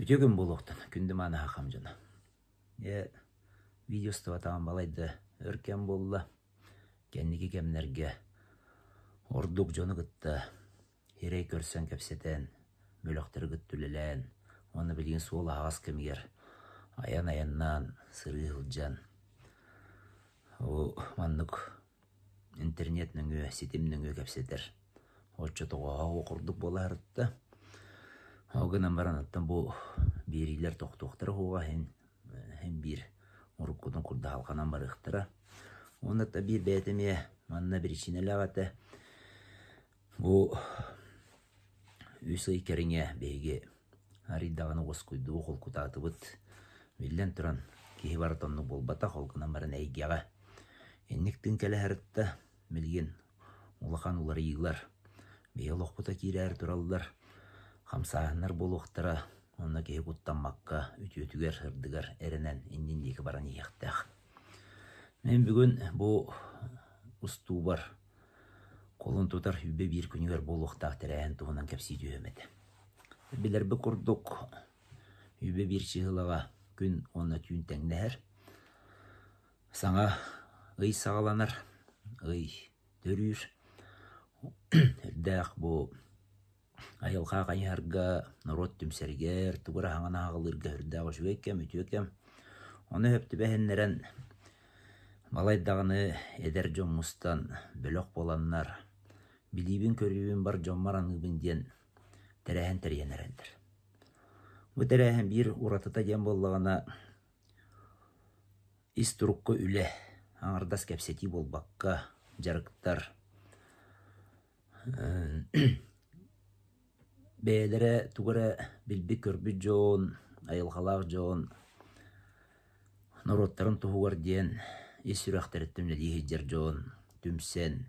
Үтүө күн буолуохтун, күндү мааны хахам дьоно. Э, видео устубатаҕым балайда өр кэм буолла. Кэнники кэмнэргэ ордук дьону кытта сирэй көрсөн кэпсэтэн, бөлөхтөрү кытта үлэлээн уонна билигин суол аһаҕас кэмигэр айан айаннаан, сырыы сылдьан, ол маннык интернет нөҥүө, ситим нөҥүө кэпсэтэр оччотооҕу курдук буола сырытта. Ол гынан баран оттон бу биэриилэр тохтуохтара суоҕа иһин иһин биир уруккутун курдук халҕанан барыахтара. Уонна да биир бэйэтэ эмиэ манна биричиинэлээх этэ. Бу үс ый кэриҥэ биһиги арыый даҕаны уоскуйдубут, холкутаатыбыт. Биллэн туран, киһи барыта оннук буолбатах, ол гынан баран эйгэҕэ инник тыын кэлэ сырытта. Билигин улахан уларыйыылар биһи олохпута киирээри тураллар, хамсааһыннар буолуохтара, онно киһи куттаммакка, үтүөтүгэр, сырдыгар эрэнэн иннин диэки баран иһиэхтээх. Мин бүгүн бу устуубар Кулун тутар 21 күнүгэр буолуохтаах тэрээһин туһунан кэпсии түһүөм этэ. Билэрбит курдук, 21 чыһылаҕа күн уонна түүн тэҥнэһэр. Саҥа ый саҕаланар, ый төрүүр. Үрдээх бу Айылҕа хайыһарга, норуот түмсэригэр, тугу эрэ хаҥан аҕалыырга сүрдээх үчүгэй кэм, үтүө кэм. Ону сөп түбэһиннэрэн балай даҕаны эдэр дьон мустан, бөлөх буоланнар, билиибин-көрүүбүн бар дьоммор аныыбын диэн тэрээһин тэрийэн эрэллэр. Бу тэрээһин биир уратыта диэн буоллаҕына, ис турукка үлэ, аҥардас кэпсэтии буолбакка, дьарыктар, Бэйэлэрэ тугу эрэ билбит-көрбүт дьон, айылҕалаах дьон норуоттарын туһугар диэн ис сүрэхтэриттэн үлэлии сылдьар дьон түмсэн,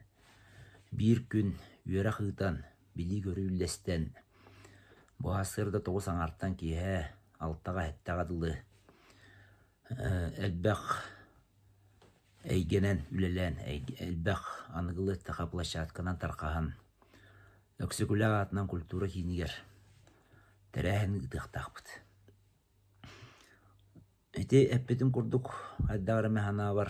биир күн үөрэх ыытан, билии-көрүү үллэстэн, бу сарсыарда 9 аҥаартан киэһэ 6-ҕа 7-ҕэ дылы элбэх эйгэнэн үлэлээн, элбэх аныгылыы эттэххэ площадканан тарҕаһан Өксөкүлээх аатынан культура киинигэр тэрээһин ыытыахтаахпыт. Ити эппитим курдук хайдах эрэ мин санаабар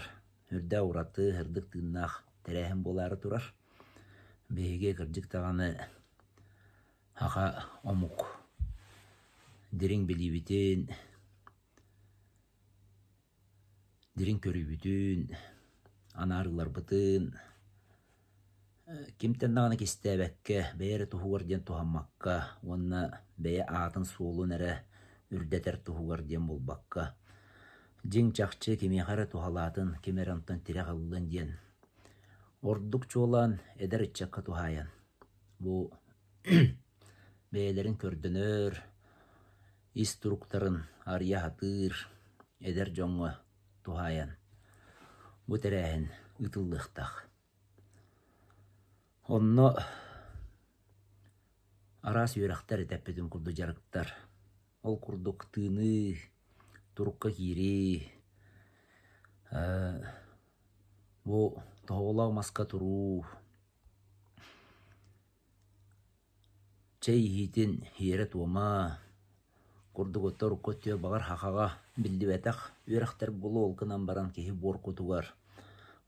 үрдээх ураты, сырдык тыыннаах тэрээһин буолаары турар. Биһиги кырдьык даҕаны саха омук дириҥ билиибитин, Дириҥ көрүүбүтүн, анаарыыларбытын кимтэн даҕаны кистээбэккэ, бэйэ эрэ туһугар диэн туһаммакка уонна бэйэ аатын-суолун эрэ үрдэтэр туһугар диэн буолбакка, дьиҥ-чахчы кимиэхэ эрэ туһалаатын, ким эрэ онтон тирэх ыллын диэн ордук чуолаан эдэр ыччакка туһаайан бу бэйэлэрин көрдөнөр, ис туруктарын арыйа сатыыр эдэр дьоҥҥо туһаайан бу тэрээһин ыытыллыахтаах. Онно араас үөрэхтэр этэппитим курдук дьарыктар, ол курдук тыыныы, турукка киирии, бу тоһоҕолоох маска туруу, Чэй иһиитин иэрэ-туома курдук оттон урукку өттүгэр баҕар сахаҕа биллибэтэх үөрэхтэр буолуо, ол гынан баран киһи буор кутугар,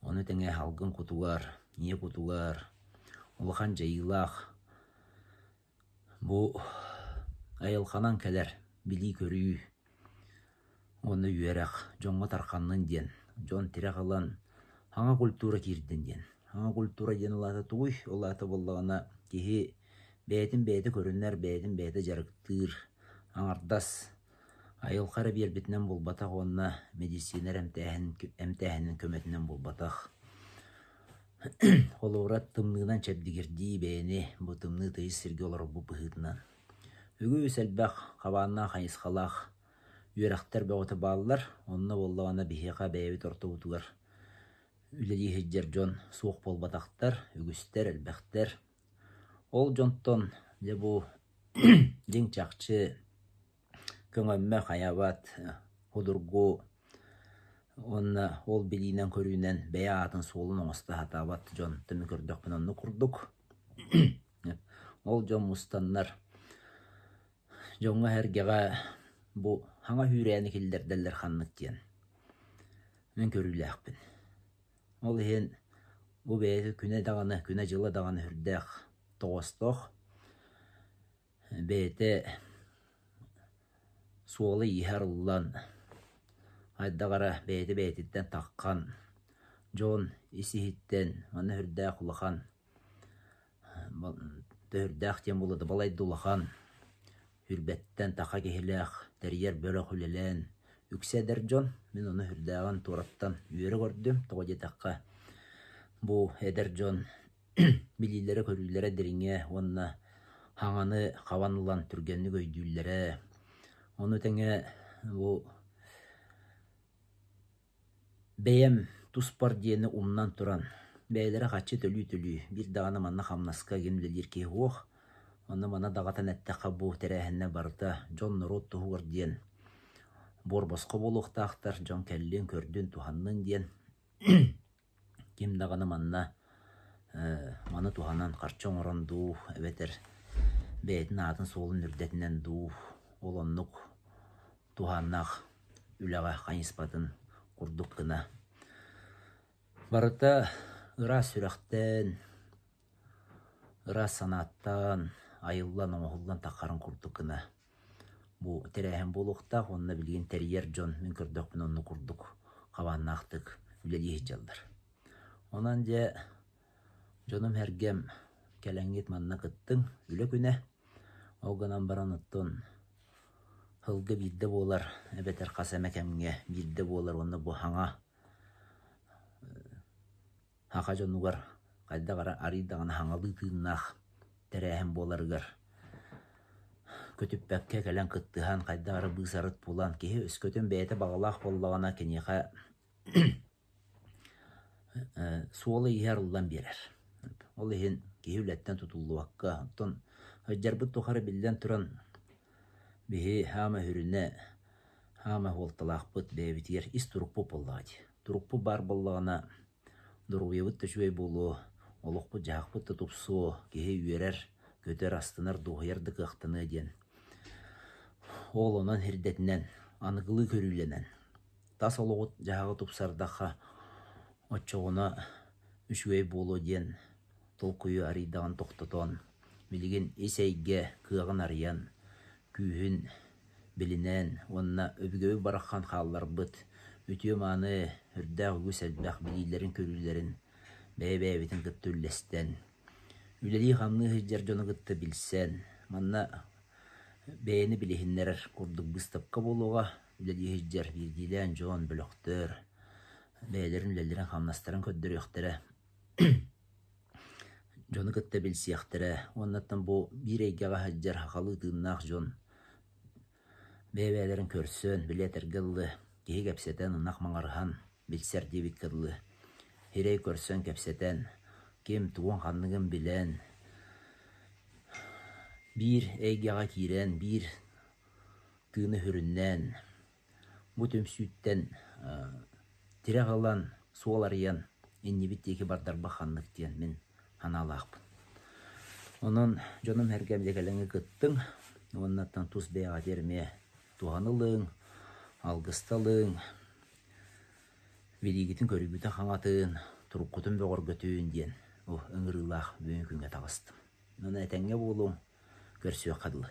ону тэҥэ салгын кутугар, ийэ кутугар улахан дьайыылаах бу айылҕанан кэлэр билии-көрүү уонна үөрэх дьоҥҥо тарҕаннын диэн, дьон тирэх ылан саҥа культура киирдин диэн. Саҥа культура диэн ол аата тугуй? Ол аата буоллаҕына киһи бэйэтин бэйэтэ көрүнэр, бэйэтин бэйэтэ дьарыктыыр, аҥардас айылҕа эрэ биэрбитинэн буолбатах уонна медицина эрэ эмтээһин эмтээһинин көмөтүнэн буолбатах. Холобура, тымныынан чэбдигирдии бэйэни бу тымныы тыйыс сиргэ олорорбут быһыытынан. Үгүс элбэх хабааннаах хайысхалаах үөрэхтэр бөҕөтө бааллар. Онно буоллаҕына биһиэхэ бэйэбит ортобутугар үлэлии сылдьар дьон суох буолбатахтар, үгүстэр, элбэхтэр. Ол дьонтон дьэ бу дьиҥ-чахчы көҥөммө хайабат, судургу уонна ол билиинэн-көрүүнэн бэйэ аатын-суолун оҥосто сатаабат дьон түмүк көрдөхпүнэ оннук курдук. Ол дьон мустаннар дьоҥҥо-сэргэҕэ. Бу хаҥа үүрээни киллэрдэллэр ханнык диэн мин көрүүлээхпин. Ол иһин бу бэйэтэ күнэ даҕаны, күнэ-дьыла даҕаны сүрдээх тоҕоостоох. Бэйэтэ суола-ииһэ арыллан, хайдах эрэ бэйэтэ бэйэтиттэн таххан, дьон ис-иһиттэн манна сүрдээх улахан Төһүрдээх диэн буолла да балайда улахан, үрбэттэн таха киһилээх, тэрийэр бөлөх үлэлээн үксэ эдэр дьон. Мин ону сүрдээҕин туораттан үөрэ көрдүм. Тоҕо диэтэххэ, бу эдэр дьон билиилэрэ-көрүүлэрэ дириҥэ уонна хаҥаны хабан ылан түргэнник өйдүүллэрэ. Ону тэҥэ бу Бэйэм туспар диэни умнан туран, бэйэлэрэ харчы төлүү-төлүү, биир даҕаны манна хамнаска игин үлэлиир киһи суох. Онно-манна даҕатан эттэххэ, бу тэрээһиннэр барыта дьон-норуот туһугар диэн буор босхо буолуохтаахтар, дьон кэллин, көрдүн, туһаннын диэн. Ким даҕаны манна маны туһанан харчы оҥорон дуу, эбэтэр бэйэтин аатын-суолун үрдэтинэн дуу, ол оннук туһааннаах үлэҕэ хайыспатын курдук гына барыта ыраас сүрэхтэн, ыраас санааттан айыллан, оҥоһуллан таххарын курдук гына бу тэрээһин буолуохтаах уонна билигин тэрийэр дьон мин көрдөхпүнэ оннук курдук хабааннаахтык үлэлии сылдьаллар. Онон дьэ дьонум-сэргэм кэлэҥҥит манна кыттыҥ, үлэ күнэ. Ол гынан баран оттон сылга биирдэ буолар эбэтэр хас эмэ кэмҥэ биирдэ буолар уонна бу саҥа Саха дьонугар хайдах эрэ арыый даҕаны хаҥалыы тыыннаах тэрээһин буоларыгар көтүппэккэ кэлэн кыттыһан хайдах эрэ быыс-арыт булан киһи өскөтүн бэйэтэ баҕалаах буоллаҕына киниэхэ суола-ииһэ арыллан биэрэр. Ол иһин киһи үлэттэн тутуллубакка, оттон сылдьарбыт тухары биллэн туран биһи хаама сүрүнэ, хаама суолталаахпыт бэйэбитигэр ис турукпут буоллаҕа дии. Турукпут баар буоллаҕына доруобуйабыт да үчүгэй буолуо, олохпут-дьаһахпыт да тупсуо, киһи үөрэр, көтөр, астынар, дуоһуйар да кыахтаныа диэн. Ол онон сирдэтинэн, аныгылыы көрүүлэнэн, тас олоҕу-дьаһаҕы тупсардахха, оччоҕуна үчүгэй буолуо диэн толкуйу арыйдаҕын тохтотон, билигин ис эйгэ кыаҕын арыйан, күүһүн билинэн уонна өбүгэбит бараххан хаалларбыт үтүө-мааны, үрдээх үгүс элбэх билиилэрин-көрүүлэрин бэйэ-бэйэбитин кытта үллэстэн, үлэлии-хамныы сылдьар дьону кытта билсэн, манна бэйэни билиһиннэрэр курдук быыстапка буолуоҕа, үлэлии сылдьар биирдиилээн дьон, бөлөхтөр бэйэлэрин үлэлэрин-хамнастарын көрдөрүөхтэрэ, дьону кытта билсиэхтэрэ уоннаттан бу биир эйгэҕэ сылдьар сахалыы тыыннаах дьон бэйэ-бэйэлэрин көрсөн, били этэргэ дылы киһи кэпсэтэн, ынах маҥарыһан билсэр диэбиккэ дылы сирэй көрсөн кэпсэтэн, ким тугун-ханныгын билэн, биир эйгэҕэ киирэн, биир тыыны сүрүннээн Бу түмсүүттэн тирэх ылан, суол арыйан, иннибит диэки бардарба ханнык диэн мин санаалаахпын. Онон дьонум-сэргэм дьэ кэлэҥҥэ кыттыҥ уоннаттан тус бэйэҕитигэр эмиэ туһаны ылыҥ, алгыста ылыҥ, билиигитин-көрүүгүтүн хаҥатын, туруккутун бөҕөргөтүн диэн ыҥырыылаах бүгүҥҥү күҥҥэ таҕыстым. Онон этэҥҥэ буолуҥ, көрсүөххэ дылы.